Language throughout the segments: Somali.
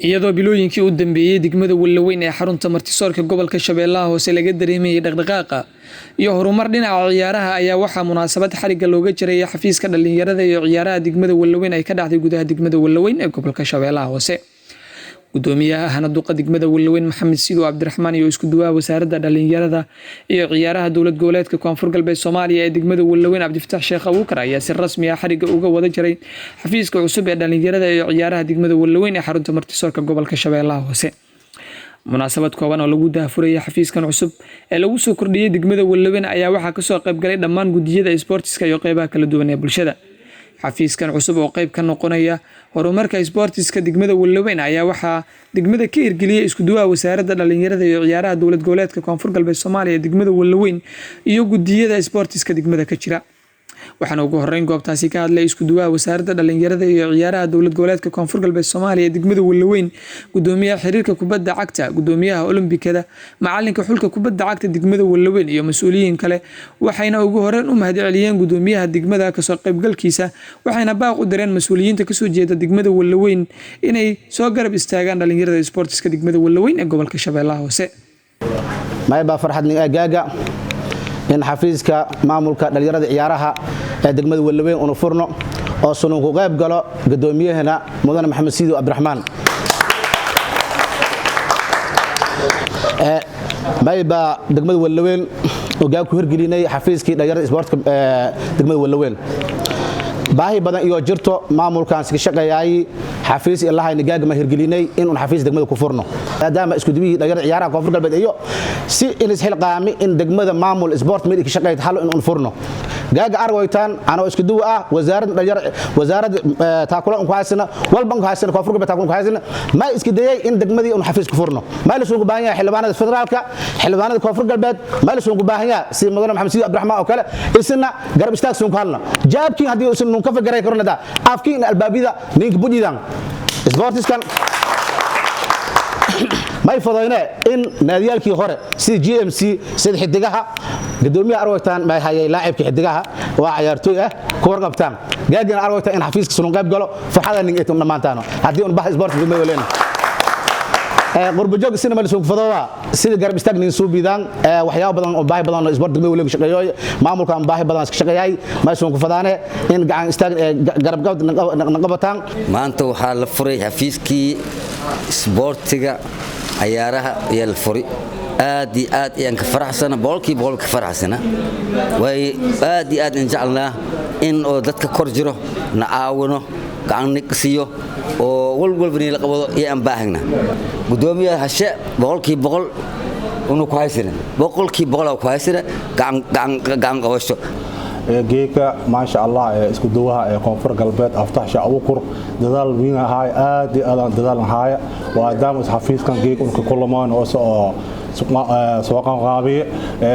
Iyadoo bilooyinkii u dambeeyey degmada Wallaweyn ee xarunta martisoorka gobolka Shabeellaha Hoose laga dareemayay dhaqdhaqaaqa iyo horumar dhinaca ciyaaraha, ayaa waxaa munaasabad xarigga looga jiray xafiiska dhalinyarada iyo ciyaaraha degmada Wallaweyn ay ka dhacday gudaha degmada Wallaweyn ee gobolka Shabeellaha Hoose. Gudoomiyaha ahna duqa degmada Wallaweyn, Maxamed Sido Cabdiraxmaan, iyo isku duwaha wasaaradda dhalinyarada iyo ciyaaraha Dowlad Goboleedka Koonfur Galbeed Soomaaliya ee degmada Wallaweyn, Cabdifataax Sheekh Abuukar, ayaa si rasmi ah xarigga uga wada jiray xafiiska cusub ee dhalinyarada iyo ciyaaraha degmada Wallaweyn ee xarunta martisoorka gobolka Shabeellaha Hoose. Munaasabad kooban oo lagu daahfurayay xafiiskan cusub ee lagu soo kordhiyey degmada Wallaweyn ayaa waxaa kasoo qaybgalay dhammaan gudiyada isboortiska iyo qeybaha kala duwan ee bulshada. Xafiiskan cusub oo qeyb ka noqonaya horumarka isboortiska degmada Wallaweyn ayaa waxaa degmada ka hirgeliyey isku duwaha wasaaradda dhalinyarada iyo ciyaaraha Dowlad Goboleedka Koonfur Galbeed Soomaaliya ee degmada Wallaweyn iyo gudiyada isboortiska degmada ka jira. Waxaana ugu horeyn goobtaasi ka hadlay isku duwaha wasaaradda dhalinyarada iyo ciyaaraha Dowlad Goboleedka Koonfur Galbeed Soomaaliya ee degmada Wallaweyn, gudoomiyaha xiriirka kubadda cagta, gudoomiyaha Olombikada, macalinka xulka kubadda cagta degmada Wallaweyn iyo mas-uuliyiin kale. Waxayna ugu horeyn u mahadceliyeen gudoomiyaha degmada kasoo qaybgalkiisa, waxayna baaq u direen mas-uuliyiinta kasoo jeeda degmada Wallaweyn inay soo garab istaagaan dhalinyarada isboortiska degmada Wallaweyn ee gobolka Shabeellaha Hoose. Maybaa farxad gaaga in xafiiska maamulka dhalinyarada ciyaaraha ee degmada Wallaweyn unu furno oo sunan ku qayb galo gudoomiyahana mudane Maxamed Siido Cabdiraxmaan. Maybaa degmada Wallaweyn oo gaag ku hirgelinay xafiiskii dhalinyarada isboortka degmada Wallaweyn. Baahi badan iyo jirto maamulkan iska shaqeeyay xafiis ilaahay gaaga ma hirgelinay in un xafiis degmada ku furno, maadaama isku dibihii dhalinyarada ciyaaraha Koonfur Galbeed iyo si in isxilqaami in degmada maamul sport mid ka shaqeeyay hal in un furno. Gaaga arwaytaan anoo isku duwa ah wasaaradda dhalinyarada, wasaaradda taakula ku haysana walban ku haysana Koonfur Galbeed taakula ku haysana, ma iska dayay in degmadii un xafiis ku furno. Ma la soo baahan yahay xildhibaanada federaalka, xildhibaanada Koonfur Galbeed, ma la soo baahan yahay si mudane Maxamed Siid Cabdiraxmaan oo kale isna garab istaag suun ku halna jaabkiin hadii usan nun ka fagaray karnada afkiin albaabida ninka bujidan sportiskan. May fadayne in naadiyaalkii hore sida GMC, sida xidigaha, gudoomiyaha arwaytaan may hayay laacibka xidigaha waa ciyaartooy ah ku warqabtaan. Gaagina arwaytaan in xafiiska sunun qayb galo farxada nin eetum dhamaantaano haddii un bah sport degmada leena qurbo joog sina mal suun fadoowa sida garab istaag nin suu bidaan waxyaabo badan oo baahi badan oo sport degmada waliba shaqeeyo maamulka aan baahi badan iska shaqeeyay ma suun ku fadaane in gacan istaag garab gabad naqabataan. Maanta waxaa la furay xafiiskii isboortiga ciyaaraha ayaa la furay. Aad iyo aad ayaan ka faraxsana, 100% ka faraxsana. Way aad iyo aad in jecelnaa in oo dadka kor jiro na caawino, gacan siiyo oo walwalba la qabado iyo aan baahagna. Gudoomiyaha hashe 100% unu ku haysana, 100% ku haysana gacan qabasho. Geeka maasha Allah ee isku duwaha ee Koonfur Galbeed Aftax Shacbukur dadaal weyn ahaay, aad iyo aad dadaal ahaay waa daam is xafiiskan geek unka kulamaan oo soo soo qaabiye.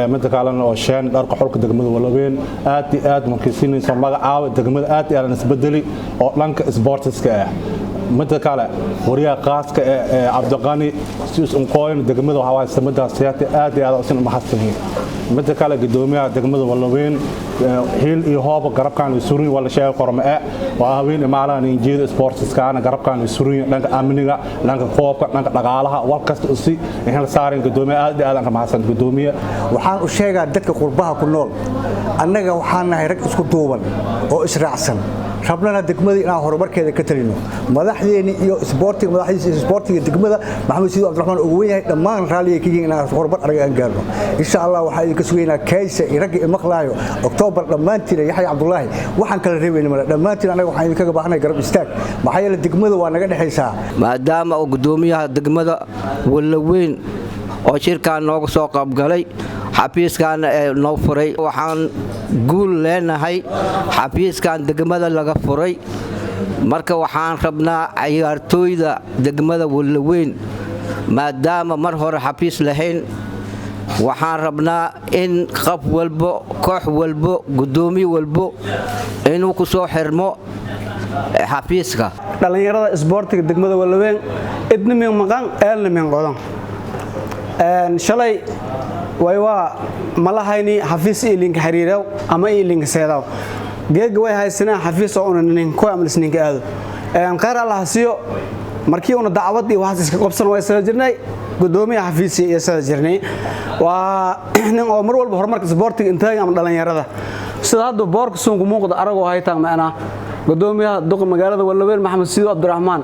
Midda kalena oo sheen dharka xulka degmada Wallaweyn aad iyo aad markii siinayso magacaaba degmada aad iyo aad isbedeli oo dhanka sportiska ah. Midda kale wariyaha qaaska ee Cabdiqani si us unqooyin degmada waxa waaye samada siyaati aad iyo aad usan mahadsanyihiin. Midda kale gudoomiyaha degmada Wallaweyn hiil iyo hoob garabkan surin wala sheego qorma ee waa haween imaalaan injeeda sportskaana garabkan surin dhanka amniga, dhanka koobka, dhanka dhaqaalaha wal kasta usi in la saarin. Gudoomiyaha aad iyo aad ka mahadsan gudoomiye. Waxaan u sheegaa dadka qurbaha ku nool, annaga waxaan nahay rag isku duuban oo israacsan, rabnana degmada inaan horumarkeeda ka talino. Madaxdeeni iyo isboortiga, madaxdiisa isboortiga degmada Maxamed Siid Cabdiraxmaan ugu weyn yahay, dhammaan raaliga ka yihiin inaan horumar arag aan gaarno insha Allah. Waxaa idinka sugaynaa Kaysa iyo ragga imaqlaayo Oktoobar dhammaantiin, Yaxya Cabdullaahi, waxaan kala reebayna male. Dhammaantiin annaga waxaan idinkaga baahanay garab istaag, maxaa yeele degmada waa naga dhexaysaa. Maadaama uu gudoomiyaha degmada Wallaweyn oo shirkaan nooga soo qaybgalay, xafiiskaana ee noo furay, waxaan guul leenahay xafiiskan degmada laga furay. Marka waxaan rabnaa ciyaartooyda degmada Wallaweyn, maadaama mar hore xafiis lahayn, waxaan rabnaa in qaf walbo, koox walbo, gudoomiye walbo inuu ku soo xirmo xafiiska. Dhallinyarada isboortiga degmada Wallaweyn idna min maqan eelna min qodan. Shalay way waa malahayni xafiis ilinka xiriirow ama ilinka seedaw. Geega way haysanaa xafiis oo una nin ku amal isninka aado. Khayr Allah siiyo, markii una dacwad iyo waxaas iska qabsan way soo jirnay gudoomiyaha xafiisiga iyo soo jirnay. Waa nin oo mar walba horumarka isboortiga intaaga ama dhalinyarada sida hadda boorka suunku muuqda aragoo haytaan macnaa gudoomiyaha duqa magaalada Wallaweyn Maxamed Siido Cabdiraxmaan,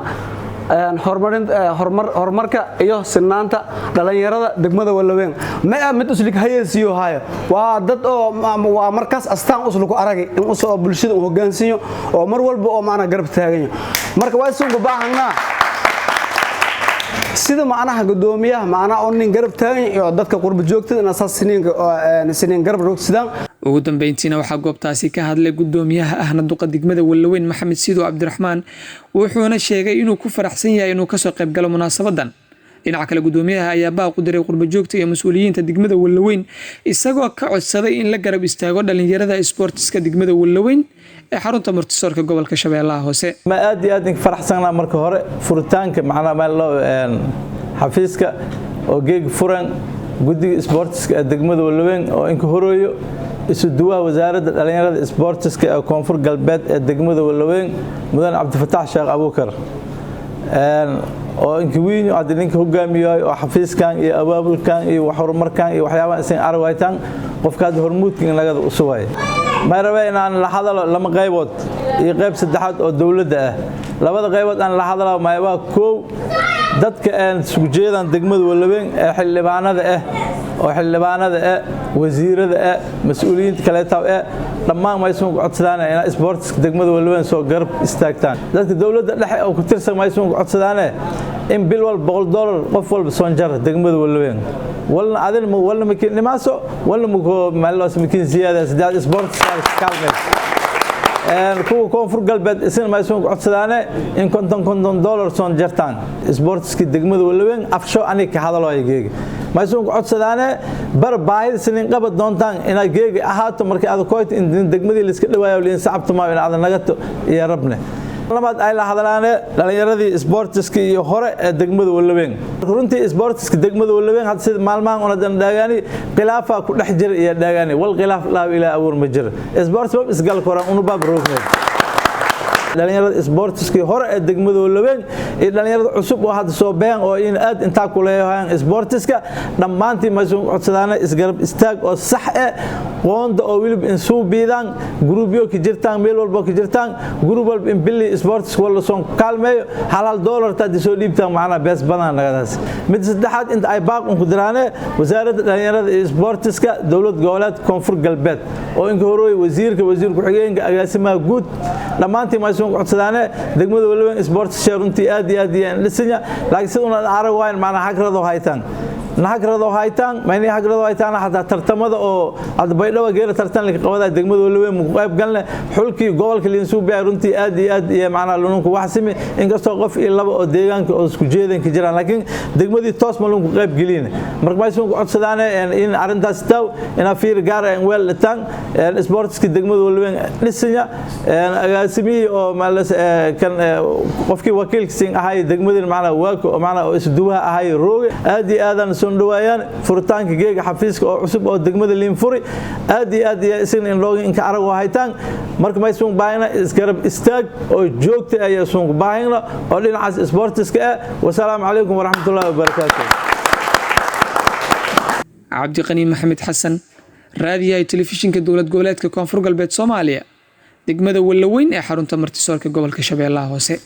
horumarka iyo sinaanta dhalinyarada degmada Wallaweyn ma mid uslik hayeysiyo hayo. Waa dad oo waa markaas astaan usluku aragay in usoo bulshada uu hoggaansiyo oo mar walba oo macna garab taagan. Marka waa suunku baahanaa sida macnaha gudoomiyaha macnaha oo nin garab taagan iyo dadka qurbo joogtada in asaas siniin garab roogsidaan. Ugu dambeyntiina waxaa goobtaasi ka hadlay gudoomiyaha ahna duqa degmada Wallaweyn Maxamed Siido Cabdiraxmaan, wuxuuna sheegay inuu ku faraxsan yahay inuu kasoo qayb galo munaasabadan. Dhinaca kale, gudoomiyaha ayaa baaq u diray qurbo joogta iyo mas-uuliyiinta degmada Wallaweyn, isagoo ka codsaday in la garab istaago dhalinyarada isboortiska degmada Wallaweyn ee xarunta martisoorka gobolka Shabeellaha Hoose. Ma aad iyo aad inka faraxsanaa marka hore furitaanka macnaha meel loo xafiiska oo geeg furan guddiga isboortiska ee degmada Wallaweyn oo inka horeeyo isu duwaha wasaaradda dhalinyarada isboortiska ee Koonfur Galbeed ee degmada Wallaweyn, Mudan Cabdifataax Sheekh Abuukar, oo inka weyn hadda ninka hogaamiyayo oo xafiiskan iyo abaabulkan iyo wax horumarkan iyo waxyaabahan isin arag haytaan, qofka hadda hormuudka in lagada u sugay. Ma rabay inaan la hadalo lama qaybood iyo qayb saddexaad oo dowladda ah. Labada qaybood aan la hadalo ma waa koow dadka aan isugu jeedaan degmada Wallaweyn ee xildhibaanada ah oo xildhibaanada ah, wasiirada ah, mas-uuliyiinta kaleeta ah, dhammaan maysuun ku codsadaan inay isboortiska degmada Wallaweyn soo garab istaagtaan. Dadka dowladda dhexe oo ku tirsan maysuun ku codsadaan in bil walba $100 qof walba soo jar degmada Wallaweyn, walna adin walna makiin nimaaso walna muko maalos makiin ziyaada saddex isboortiska kaalmay. Kuwa Koonfur Galbeed isna maysuun ku codsadaane in $50 soon jartaan isboortiska degmada Wallaweyn. Afsho aniga ka hadalo ay geega maysuun ku codsadaane bar baahida sinin qaba doontaan inaad geega ahaato markii aad koyto in degmadii la iska dhawaayo liin sacabto ma in aad nagato iyo rabne. Labaad ay la hadalaane dhalinyaradii isboortiska iyo hore ee degmada Wallaweyn. Runtii isboortiska degmada Wallaweyn hadda sida maalmahan una dan dhaagaani khilaafa ku dhex jira iyo dhaagaani wal khilaaf laa ilaa abuur ma jira isboortis bab isgal koran unu baab roogneed. Dhalinyarada isboortiskii hore ee degmada Wallaweyn iyo dhalinyarada cusub oo hadda soo been oo in aad intaa ku leeyahay isboortiska, dhammaantiin maysuun codsadaana isgarab istaag oo sax ah, qoonda oo weliba in suu biidaan gruubyo ka jirtaan meel walba ka jirtaan, gruub walba in billi isboortiska wala soo kaalmeeyo hal dollar taad soo dhiibtaan macnaha bees badan nagadaas. Mid saddexaad inta ay baaq ku diraane wasaaradda dhalinyarada iyo isboortiska dowlad goboleed Koonfur Galbeed oo inka horooy wasiirka, wasiir ku-xigeenka, agaasimaha guud, dhammaantiin maysuun codsadaane degmada Wallaweyn isboortis shee runtii aad iyo aad iyo dhisanya, laakiin sida una arag wayn macnaha hagrado haytaan nahagrado haytaan mayni hagrado haytaan xataa tartamada oo hadda Baydhabo geela tartan la qabada degmada Wallaweyn mu qayb galne xulkii gobolka Liinsuub baa runtii aad iyo aad iyo macnaha lununku wax simi, inkastoo qof iyo laba oo deegaanka oo isku jeedan ka jiraan, laakiin degmadii toos ma lunku qayb gelin. Marka maysuun ku codsadaan in arintaas taw ina fiir gaar ah weel dhitaan isboortiska degmada Wallaweyn dhisanya, agaasimihii oo maalas kan qofkii wakiilka siin ahay degmadii macnaha waako oo macnaha oo isduwaha ahay rooge aad iyo aadan soo dhawaayaan furitaanka geega xafiiska oo cusub oo degmada Liinfuri aad iyo aad iyo isna in looga inka arag oo haytaan. Marka maysuun baahina isgarab istaag oo joogta ayaa suun baahina oo dhinacaas isboortiska ah. Wasalaamu calaykum waraxmatullaahi wabarakaatuh. Cabdiqani Maxamed Xasan, raadiyaha telefishinka dowlad goboleedka Koonfur Galbeed Soomaaliya, degmada Wallaweyn ee xarunta martisoorka gobolka Shabeellaha Hoose.